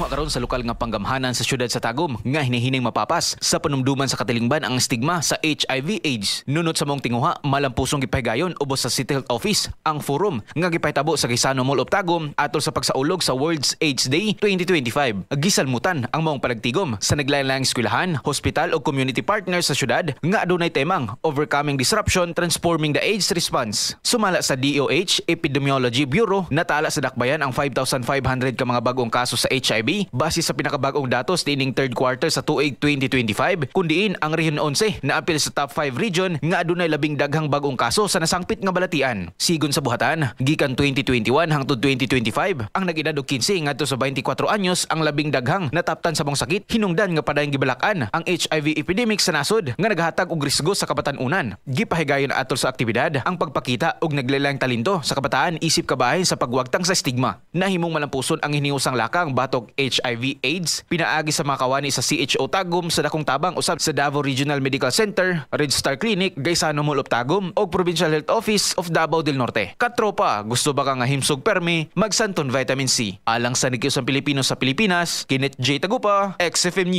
Tinguha karon sa lokal nga panggamhanan sa syudad sa Tagum nga hinihining mapapas sa panumduman sa katilingban ang stigma sa HIV AIDS. Nunot sa maong tinguha, malampusong gipahigayon ubos sa City Health Office ang forum nga gipahitabo sa Gaisano Mall of Tagum atol sa pagsaulog sa World's AIDS Day 2025. Gisalmutan ang maong palagtigom sa naglain-laing eskwelahan, hospital o community partners sa syudad nga adunay temang "Overcoming Disruption, Transforming the AIDS Response." Sumala sa DOH Epidemiology Bureau, natala sa dakbayan ang 5,500 ka mga bagong kaso sa HIV base sa pinakabagong datos niining third quarter sa tuig 2025, kun diin ang Rehiyon 11 naapil sa top 5 region nga adunay labing daghang bagong kaso sa nasangpit nga balatian. Sigon sa buhatan, gikan 2021 hangtod 2025, ang nag-edad og 15 ngadto sa 24 anyos ang labing daghang nataptan sa maong sakit, hinungdan nga padayong gibalak-an ang HIV epidemic sa nasod nga naghatag og risgo sa kabatan-unan. Gipahigayon atol sa aktibidad ang pagpakita og naglain-laing talento sa kabataan isip kabahin sa pagwagtang sa stigma. Nahimong malampuson ang hinihusang lakang batok HIV AIDS pinaagi sa mga kawani sa CHO Tagum sa dakong tabang usab sa Davao Regional Medical Center, Red Star Clinic, Gaisano Mall of Tagum ug Provincial Health Office of Davao del Norte. Katropa, gusto ba ka nga himsog permi? Magsanton Vitamin C. Alang sa Nagkiusang Pilipino sa Pilipinas, Kenneth J. Tagupa, XFM News.